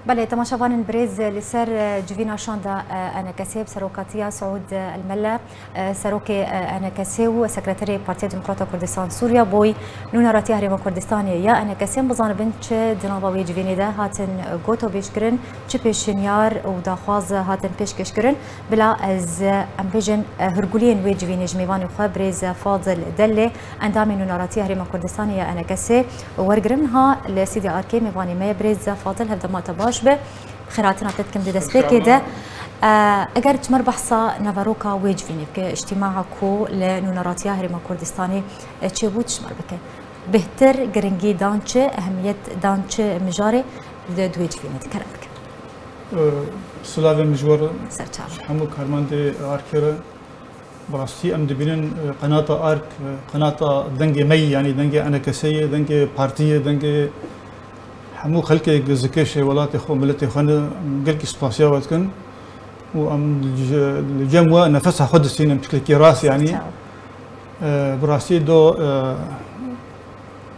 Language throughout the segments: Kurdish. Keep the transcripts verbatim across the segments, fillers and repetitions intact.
Belê, temaşevanên birêz, li ser, e, civîna şanda, e, ENKSê bi serokatiya Siûd, e, El Mella, e, serokê, e, ENKSê û sekreterê Partiya Demokrata Kurdistan Sûriya boy nûneratiya Herêma Kurdistanê ya ENKSê, em bizanibin çi di nava wê civînê de hatin gotobêjkirin, çi pêşinyar û daxwaz hatin pêşkêşkirin. Bila ez, e, em bêjin, e, hurguliyên wê civînê ji mêvanê xwe birêz Fadil Delê, endamê nûneratiya Herêma Kurdistanê ya ENKSê, wergirim. Niha li stûdya Arkê mêvanê me ye birêz Fadil, hevdema te baş be. Xêrhatina te dikim di destpêkê de. E, eger çimer behsa naveroka wê civînê bike, îctîmaa ku li nûneratiya Herêma Kurdistanê, e, çêbû, çimer bike? Bêhtir giringî dan çi, ehemiyet dan çi mijarê li di wê civînê de? Kerem bike. Silavê min ji we re, Ser çav. Ji hemû karmendê Arkê re. Bi rastî em dibînin, e, qenata Ark, e, qenata dengê me yî, yanî dengê ENKSê yê, dengê partî yê, dengê hemû xelkê zikê şê welatê xwe, miletê xwe ne, em gelkî spasiya we dikin û em li ce-, li cem we nefesa xwe distînin, piçkekî rast, yanî. Sağ ol. E, bi rastî do, e,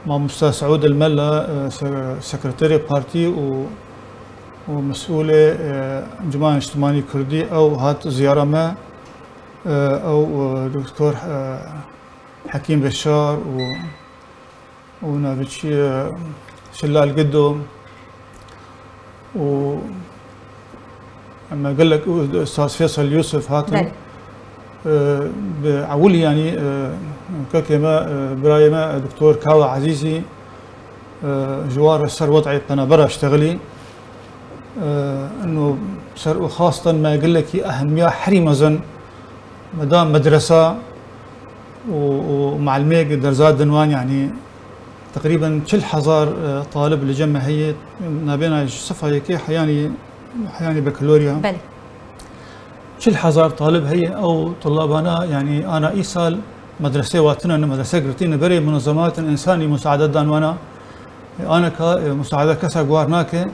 mamoste Siûd El Mella, e, se-, sekreterê partî û, û mesûlê, e, Encûmena Niştimanî Kurdî, ew hat ziyara me. E, ew, e, doktor, e, Hekîm Beşar û, û navê çi ye, Şilal Gido û em gelek û Ustaz Feysel Yusuf hatin. Belê. E, bi ewilî, yanî, e, kekê me, e, birayê me, Doktor Kawa Ezîzî, e, ji wan re ser wed'ê penabera ştexilî. E, ino ser û xastan me gelekî ehemiya herî mezin me da medresa û, û muallimêk derza din wan, yanî teqrîben çil hezar, e, talib li cem me heye, nabêna ji sifa yekê heyanî, heyanî bekalorya. Belê. Çil hezar talib heye, ew tulabana, yanî ana îsal medresê wa tune ne, medrese girtî ne, berê munezematên însanî musaade dan wana. E, aneka, e, musaade kesa guhar nake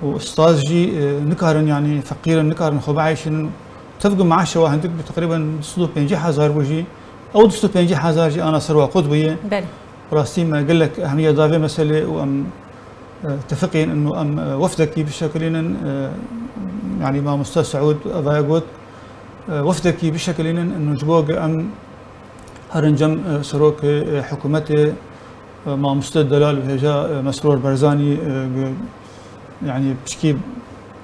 û ustaz jî, e, nikarin, yanî feqîr in, nikarin xwe bieyşînin. Tevgî meaşe wa hindik bi teqrîben du sed û pêncî hezar bû jî. Ew du sed û pêncî hezar jî ana ser wa qut bûye. Belê. Rastî me gelek ehemiye da vê meselê û em, e, tefiqîn ino em, e, wefdekî bişekilînin, e, yanî mamoste Siûd evaya got, e, wefdekî bişekilînin ino ji bo ge em herin cem, e, serokê, e, hikûmetê, e, mamoste delal û hêja, e, Mesrûr Barzanî, e, ge-, yanî piçkî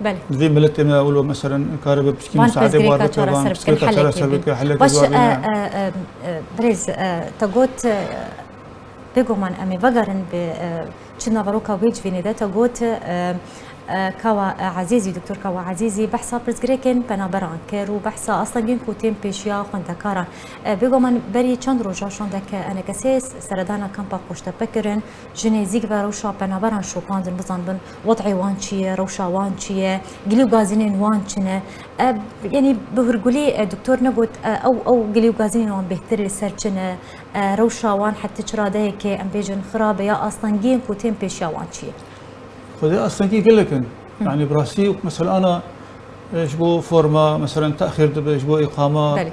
Belê. Di vê miletê me wilo meselen karibe piçkî Van musaade pirsgirêka war bike, van çareser bikin, pirsgirêka çareser helekê. Bike, helekê Baş, war e, bine. E, e, e, birêz, e, te got, e, bêguman em ê vegerin bi, e, çi naveroka wê civînê de te got, e, e, Kawa, e, Ezîzî, Doktor Kawa Ezîzî behsa pirsgirêkên penaberan kir û behsa astengên ku tên pêşiya xwendekaran. E, bêguman berî çend roja şandeke ENKSê seredana kampa Qoştepe kirin. Ji nêzîk ve rewşa penaberan şopandin, bizanibin wed'ê wan çi ye, rewşa wan çi ye, gilî û gazînên wan çi ne. E, yanî bi hurgulî, e, doktor negot, e, ew, ew gilî û gazînên wan bêhtir li ser çi ne, e, rewşa wan heta çi radeyekê, em bêjin, xirab e ya astengiyên ku tên pêşiya wan çi ye? Xwedê astengî gelek in. Hı. Yanî bi rastî wek mesela ana, e, ji bo forma, meselen, texîr dibe, ji bo îqama. Belê.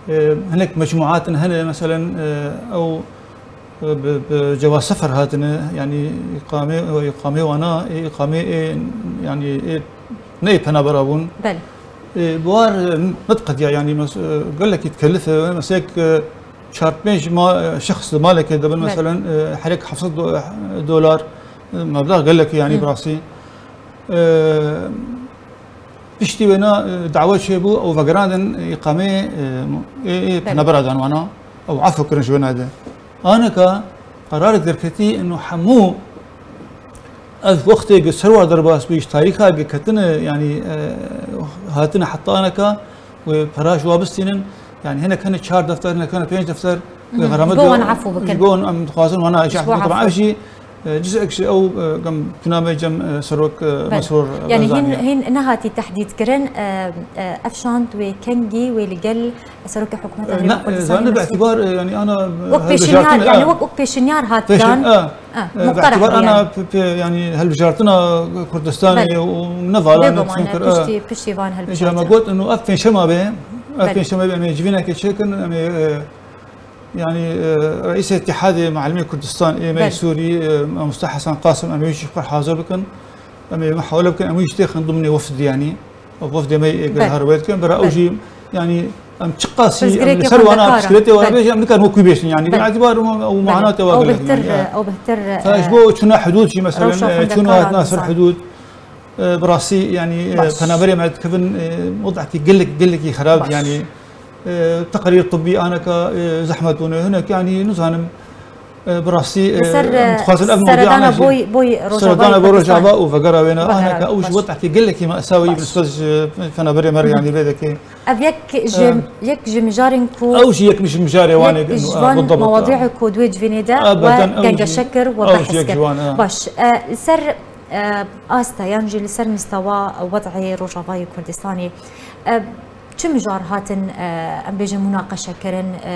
E, hinek mecmuatin hene, meselen, e, ew bi, bi cewaz sefer hatine, yanî îqamê, îqamê wana, ê îqamê ê, yanî ê ne ê penabera bûn. Belê. Ê, bi war, e, nediqediya, yanî mes-, e, gelekî dikelif e, mesek, e, çar pênc ma-, e, şexs di malekê de bin, Belê. Meselen, e, herek heft sed do-, dolar, e, meblag gelekî, yanî Hı. bi rastî. E, Piştî wêna, e, dawa çêbû, ew vegerandin îqamê, e, ê, ê Belê. Penabera dan wana, ew afû kirin ji wêna de. Aneka qerarek derketî ino hemû ev wextê gi ser wa derbas bû, ji tarîxa gi ketine, yanî, e, hatine heta aneka wê pera ji wa bistînin. Yanî hinek hene çar defter, hinek hene pênc defter, wê Hı hı. xerame Ji bo de, wan afû bikin. Ji bo wan em dixwazin wana Ji ji bo afû bikin. Ev afû. Jî, e, cizek ji ew, e, gem tunamê cem, e, serok, e, Belê. Mesrûr, e, Yanî hîn, Barzanî. Hîn nehatî tehdîdkirin, e, e, ev şand wê kengî wê li gel serokê hikûmeta E, Herêma ne, e, Kurdistanê zane bi Mesrûr. Îtîbar, e, yanî ana, e, Wek pêşinyar, hilbijartin, yanî e, wek, wek pêşinyar hat Pêşin-, dan. e, Ha, e, muqtereh bi îtîbar diye. Ana p-, p-, yanî hilbijartina Kurdistanê Belê. Û ne vala ne Bêguman, çimkir, e, piştî, piştî van îja me hilbijartin. Got ino ev pênşema be, ev Belê. Pênşema be em ê civînekê çêkin, em ê, e, Yanî, e, Reîsê Îtîhadê Muallimê Kurdistan ê me Belê. Sûrî, e, Mamoste Hesen Qasim, em ê wî jî xwe hazir bikin. Em ê muhawele bikin, em wî jî têxin dimnê wefd, yanî ev wefdê me yê Belê. Her wê dikin, bira ew Belê. Jî, yanî em çiqasî em Pirsgirêkê li ser wana xwendekar, pirsgirêtê wana belê. Bêjin, em nikan wekî bêjin, yanî Belê. Bi îtibar û, û Belê. Manatê wa Ew gelek, bêhtir, yanî, e, ew bêhtir, Fa ji e, bo çûna hidûd jî, meselen, rewşa e, çûna xwendekara hatina ser dîsan. Hidûd, e, bi rastî, yanî, e, Baş. Penaberê me dikevin, e, wedekî gelek, gelekî xerab, Baş. Yanî, e, teqrîr tibbî aneka, e, zehmet bûne, hinek, yanî, nizanim, e, bi rastî, e, Li ser, em dixwazin ev mewdûa seredana ne jî boy, boy Rojavayê seredana boy Rojava Kurdistana û vegera wêne, vegera aneka wê, ew ji baş. Wedekî gelekî mesawe yî Baş. bi nisbet ji Penaberê me re, Hı hı. yanî, vê dikê. Ev yek ji, Em, yek ji mijarên ku ew jî yek ji mijarê wan yek ê, ji a, van bildabt, a. Mewadi'ê ku di wê civînê de Ebeden, we ew jî, gengeşe kir, we ew jî behs yek kir. Ji wan, e. Baş, e, li ser, e, asta yan jî li ser mistewa wed'ê Rojavayê Kurdistanê, e, çi mijar hatin, e, em bêjin munaqeşe kirin, e,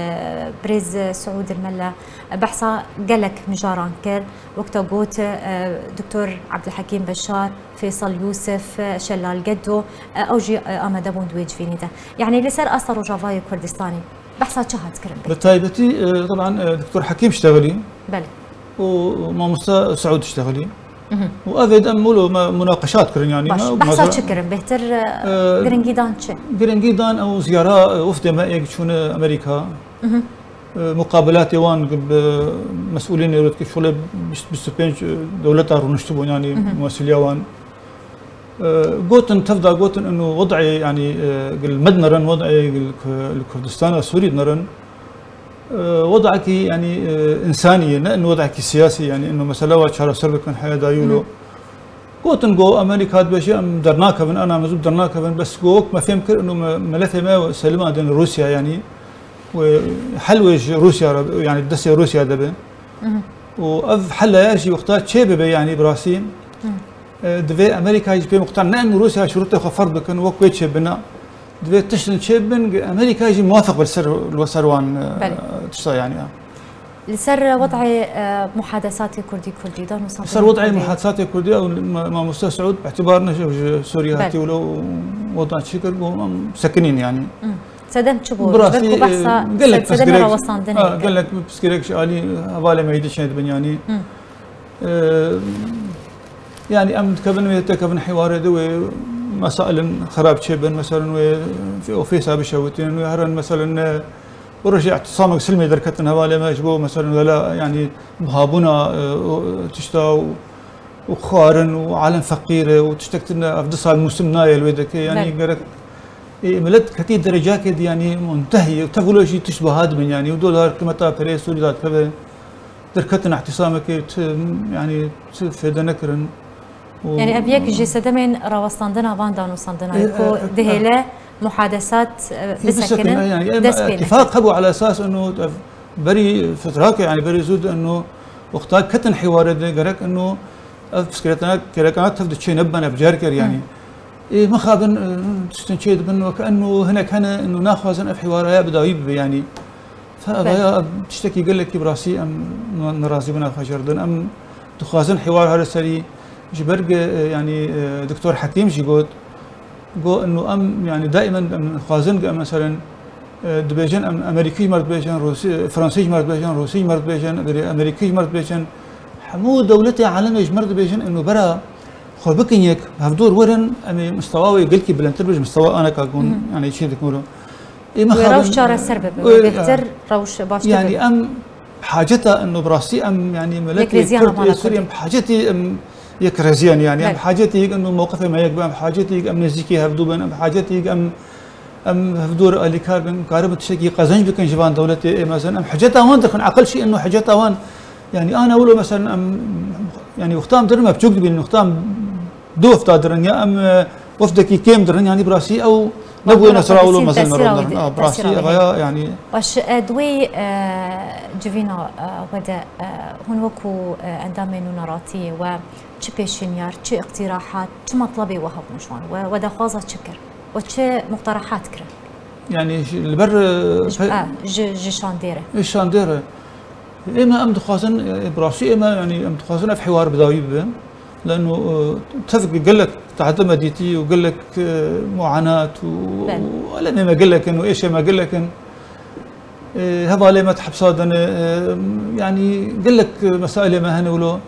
birêz Siûd Mella, e, behsa gelek mijaran kir, wek te got, e, Doktor Abdulhekîm Beşar, Feysal Yûsif, Şelal Geddo, ew jî amade bûn di wê civînê de. Yanî li ser asta Rojavayê Kurdistanê behsa çi hat kirin? Bi taybetî, e, teban, e, Doktor Hekîm diştexilî Belê. û mamoste Siûd diştexilî. Mhm. Û ev ê dem wilo me munaqeşat kirin, yanî Baş. me Behsa mesela, çi kirin? Bêhtir, e, e, giringî dan çi? Giringî dan ew ziyara, e, wefdê me ê çûne Amerîka. Mhm. E, muqabelatê wan bi mesûlên nêrotî şolê bîst, bîst û pênc dewleta rûniştibûn, yanî Mhm. mumesiliya wan. E, gotin, tev da gotin, inu wed'ê, yanî, e, gil me dinirin, wed'ê gil Ku-, li Kurdistana Sûrî dinirin. E, wed'ekî, yanî, e, însanî ye, ne inu wed'ekî siyasî, yanî inu mesela wa çareser bikin heya dayî wilo. Mhm. Gotin, go Amerîka dibêje, em dernakevin, ana mezûb dernakevin, bes go wek me fêm kir, inu me, miletê me selima din Rûsya, yanî, wê hel wê ji Rûsya re, yanî destê Rûsya de be. Mhm. Û ev hela ya jî wexta çê bibe, yanî bi rastî, Mhm. e, divê Amerîka jî pê muqtan ne em Rûsya şurutê xwe ferz bikin, wek wê çê bina. Divê tiştin çê bibin, Amerîka jî muwafiq be li ser, li ser wan, e, Belê. Tişta, yanî, ya. Li ser wed'ê, e, muhadesatê Kurdî Kurdî, danûsandinê Li ser wed'ê Kurdî. Muhadesatê Kurdî, ew ma-, mamoste Siûd, bi îtibar ne ji Sûriyê Belê. Hatî wilo û weda çi kir, got, em sekinîn, yanî. Hmm. Sedem çi bû? Bi rastî, Ji ber ku behsa e, gelek sed-, sedemê pirsgirêk, rawestandinê ha, kir. Gelek pirsgirêk ji alî hevalê me yê dî çêdibin, yanî. Hmm. E, yanî em dikevin wê, tekevin hêwarê de wê mesailin xerab çêbin, meselen wê ofîsa bişewitînin, wê herin, meselen, e, bi rojê îtisamek silmê derketin hevalê me ji bo, meselen, wela, yanî buhabûna, e, o, tişta û, û xwarin û alem feqîr e û tiştek tune ev du sal mûsim nayê li wê deke. Yanî Belê. Gerek, e, milet ketî derecakê di, yanî muntehî, tev wilo jî tişt biha dibin, yanî û dolar qîmeta perê Sûrî dadikeve. Derketin îtisamekê, ti, yanî ti fêde nekirin. Û Yanî ev yek ji sedemên rawestandina van danûsandinayê E, ku e, e, dihêle e. muhadesat, e, Ê bisekinin, bisekinin, yanî, em, dest pê îtifaq nekin. Hebû ala esas inu ev berî fitrakê, yanî berî zû de inu wexta ketin hêwarê de gerek inu ev pirsgirêkana, gerek ana tev de çê nebin, ev car ker, yanî. Hı. Ê, mixabin, e, tiştin çê dibin, wek inu hinek hene, inu naxwazin ev hêwaraya bi dawî bibe, yanî. Fe Belê. Evaya tiştekî gelekî bi rastî em na-, nerazîbûna xwe jê re didin. Em dixwazin hêwar here serî ji ber ge, e, yanî, e, Doktor Hekîm jî got, got, inu em, yanî, daîmen em dixwazin ge, em, meselen, e, dibêjin, em, Amerîkî ji me re dibêjin, Rûsî, Fransî ji me re dibêjin, Rûsî ji me re dibêjin, berê Amerîkî ji me re dibêjin, hemû dewletê alemê ji me re dibêjin, inu bera xwe bikin yek, hevdor werin, em ê mistewa wê gelkî bilindtir be ji mistewa aneka gon, Hı hı. yanî, çê dikin wilo. Ê, Wê mixabin, rewş çareser bibe, wê, wê bêhtir e, rewş baştir yanî bibe. Em haceta inu bi rastî em, yanî miletê Yekrêziya Kurd ê hemana Sûriyê Kurdî. Em hacetî em yekreziyan, yanî em Belê. Hacetî inu mewqifê me yek be, em hacetî em nêzîkî hevdû bin, em hacetî em, em hevdû re alîkar bin, karibin tiştekî qezenc bikin ji van dewletê ê mezin. Em hiceta wan dixin, eqil şî inu hiceta wan, yanî ana wilo meselen em, yanî wexta em dirin me biçûk dibînin, wexta em du wefda dirin, ya em, e, wefdekî kêm dirin, yanî bi rastî ew nebûye Maqûl nesra wilo tesîr, mezin tesîra wilo wî dirin. De, A, bi rastî tesîra wî ev de. Ya, yanî. Baş, e, di wê, e, civîna, e, we de, e, hûn wekû, e, endamên nûneratiyê we çi pêşinyar, çi îqtîrahat, çi metlebê we hebûn ji wan? We, we daxwaza çi kir? We çi muqterehat kirin? Yanî ji, li ber, e, Ji, pe- a, ji, ji şandê re. Ji şandê re. Ême em dixwazin, e, bi rastî ême, yanî em dixwazin ev hêwar bi dawî bibe. Leno, e, tev gelek tehde me dîtî û gelek, e, muanat û, Belê. û elemê me gelek in û êşê me gelek in. E, hevalê me di hepsa de ne, e, yanî gelek mesailê me hene wilo.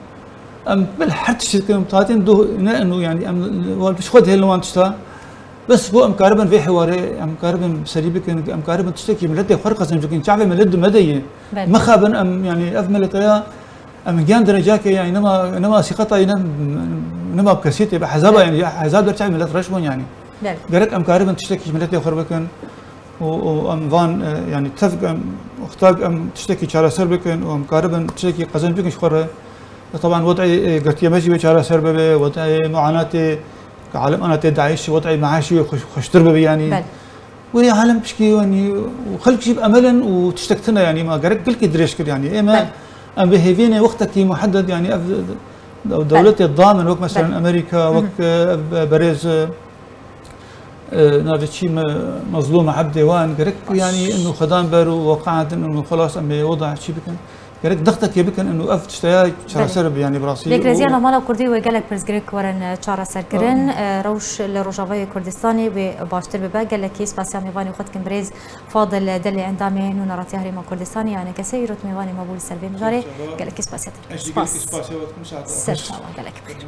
Em bil her tiştê dikin, em tatin du ne inu, yani em wal piş xwe dihêlin wan tişta. Bes bo em karibin vê hiwarê, em karibin serî bikin, em karibin tiştekî miletê xwe qezenc bikin, çavê milet di me de ye. Belê. Mixabin em, yani ev milete ya, em gen derecake, yani nema, nema sîqeta ye, nema bi kesî tê, bi hezaba, belê, yani ya hezab der çavê milet reş bûn yani. Belê. Gerek em karibin tiştekî miletê xwe bikin. û, û em van, e, yani tevk em, xtak em tiştekî çareser bikin û em karibin tiştekî qezenc bikin ji xwe re. E, teban wed'ê, e, girtiyê me jî wê çareser bibe, wed'ê muanatê, ke alim ana tê DAIŞ, wed'ê meaşî wê xweş-, xweştir bibe yani. Belê. Wê alim pişkî yani û xelk jî bi emel in û tiştek tune yani ma gerek gelkî dirêj kir yani. Ê me, belê, em bi hêvînê wextekî muhedded yani ev, ev, belê, dewletê damin wek mesela, belê, Amerîka, wek, e, ev, e, berêz, e, e, navê çî me Mezlûm Ebdê wan gerek, baş, yani inu xwedan ber û weqaetin inu xelas em ê weda çî bikin. Gerek dextekê bikin inu ev tişteya çareser, belê, bi yani bi rastî. Lêk û rêziya navmala Kurdî wê gelek pirsgirêk werin, e, çareserkirin. Belê. E, rewş li Rojavayê Kurdistanê wê baştir bibe. Gelekî spasiya mêvanê xwe dikim birêz Fadil Delê endamê Nûneratiya Herêma Kurdistanê ya N K S îro di mêvanê me bû li ser vê mijarê. Gelekî spasiya te dikim. Ez jî gelekî spasiya we dikim, saeta xweş. Ser çawa, gelek bixêr.